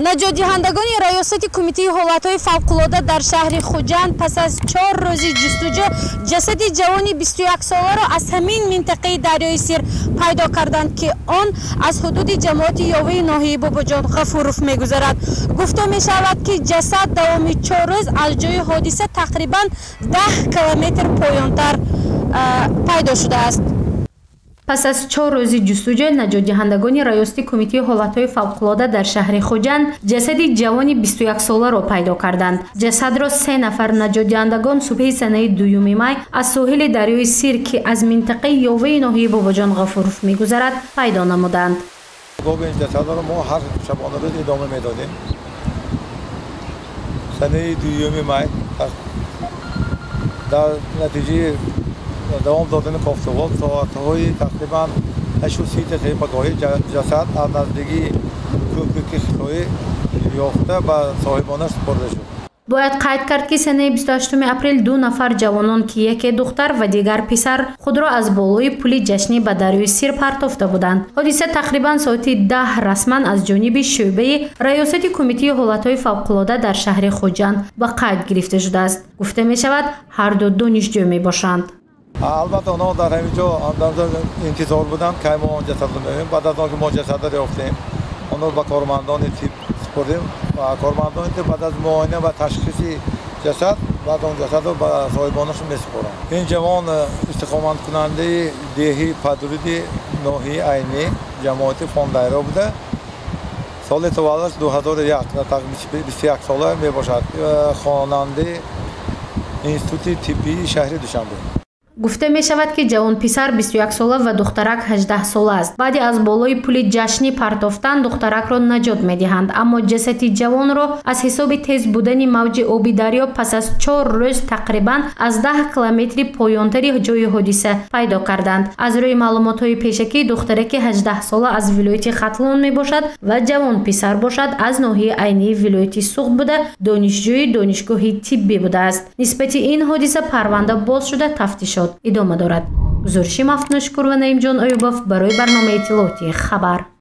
Наҷотдиҳандагони раёсати кумитаи ҳолатҳои фавқулода дар шаҳри Хуҷанд пас аз 4 рӯзи ҷустуҷӯ ҷасади ҷавони 21-соларо аз ҳамин минтақаи дарёи Сир пайдо карданд, ки он аз ҳудуди ҷамоати Ёваи ноҳияи Бобоҷон Ғафуров мегузарад. Гуфта мешавад, ки ҷасад давоми 4 рӯз аз ҷои ҳодиса тақрибан 10 километр поёнтар пайдо шудааст. Пас аз 4 рӯзи ҷустуҷӯ наҷотдиҳандагони раёсати кумитаи ҳолатҳои фавқулода дар шаҳри Хуҷанд ҷасади ҷавони 21-соларо пайдо карданд. Ҷасадро 3 нафар наҷотдиҳандагон субҳи санаи 2 май аз соҳили дарёи Сир, ки аз минтақаи Ёваи ноҳияи Бобоҷон Ғафуров мегузарад, пайдо намуданд. Ин ҷасадро мо ҳар шабонарӯз идома медодем. Санаи 2 май дар натиҷаи давом додани кофтуҳо соатҳои тақрибан 8:30 дақиқаи пагоҳӣ ҷасад аз наздикии кӯприки Хитоӣ ёфта ба соҳибонаш супорда шуд. Бояд қайд кард, ки санаи 28 апрел 2 нафар ҷавонон, ки яке духтар ва дигар писар, худро аз болои пули ҷашнӣ ба дарёи Сир партофта буданд. Ҳодиса тақрибан соати 10 расман аз ҷониби шӯъбаи раёсати кумитаи ҳолатҳои фавқулода дар шаҳри Хуҷанд ба қайд гирифта шудааст. Гуфта мешавад, ҳар ду донишҷӯ мебошанд. Албатта, онҳо дар ҳамин ҷо интизор буданд, кай мо он ҷасадро меёбем. Баъд аз он ки мо ҷасадро ёфтем, онро ба кормандони тиб супурдем ва кормандони тиб баъд аз муоина ва ташхиси ҷасад баъд он ҷасадро ба соҳибонашон месупоранд. Ин ҷавон истиқоматкунандаи деҳи Падруди ноҳияи Айнӣ, ҷамоати Фондайро буда, соли таваллудаш 2001, 21 сола мебошад, хонандаи институти тиббии шаҳри Душанбе. Гуфта мешавад, ки ҷавонписар 21-сола ва духтарак 18-сола аст. Баъди аз болои пули ҷашнӣ партофтан духтаракро наҷот медиҳанд, аммо ҷасади ҷавонро аз ҳисоби тез будани мавҷи оби дарё пас аз 4 рӯз тақрибан аз 10 километри поёнтари ҷои ҳодиса пайдо карданд. Аз рӯи маълумотҳои пешакӣ, духтараки 18-сола аз вилояти Хатлон мебошад ва ҷавонписар бошад аз ноҳияи Айнии вилояти Суғд буда, донишҷӯи донишгоҳи тиббӣ будааст. Нисбати ин ҳодиса парванда боз шуда тафтиш идома дорад. Гузориши Мафтуношукур ва Наимҷон Оюбов барои барномаи иттилоотии «Хабар».